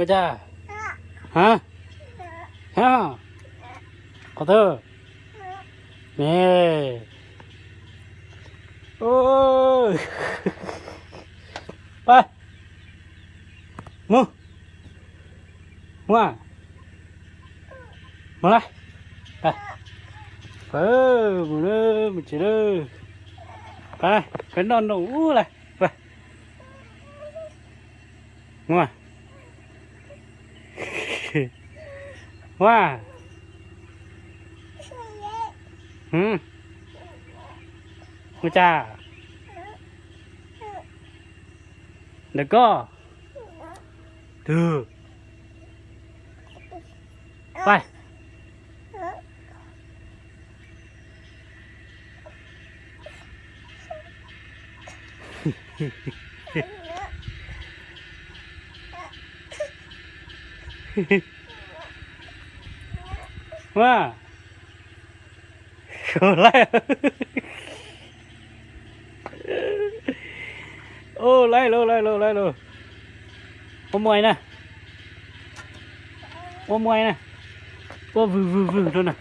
Ua cas? Ha? Ha? Qhov twg? Ne. Pab. Mus. Mus. Mus lawm. Pab. Mus lawm, mus tsev lawm. Pab, peb noj noo ub lawm. Pab. Mus. Ua. Mus cas? Ntawm koj. Twg? Pab. Ua. Laij. Laij lauj, laij lauj, laij lauj. Ua muaj na. Ua muaj na. Ua vwg vwg vwg rau na.